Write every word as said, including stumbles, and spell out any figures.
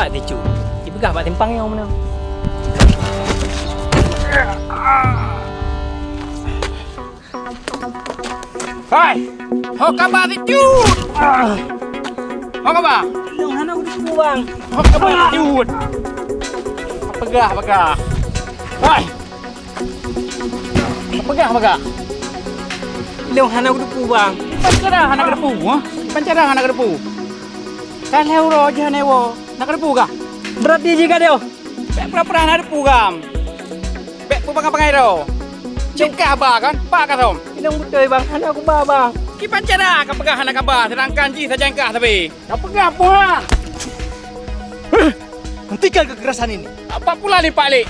Pak Ticut, dipeugah bak simpang nyoe meunan. Hai! Ho kaba Ticut! Ho kaba? Nyang hana kuteupeu, Bang. Ho kaba Ticut! Peugah, peugah. Hai! Peugah, peugah. Lôn hana kuteupeu, Bang. Kiban cara hana kuteupeu, ha? Kiban cara hana kuteupeu. Ka lhèe uroe jih hana iwoe, na kuteupeu kah? Berarti jih ka deuh. Bèk pura-pura hana kuteupeu kah. Bèk peubangai-bangai droe. Cit kah ba kan? Pak ka thom. Ilôn beutôi, Bang. Hana kuba, Bang. Kiban cara kapeugah hana kaba, seudangkan jih sajan kah sabe. Kapeugah peue, ha? Hentikan kekerasan ini. Apa pula ni, Pak Lek?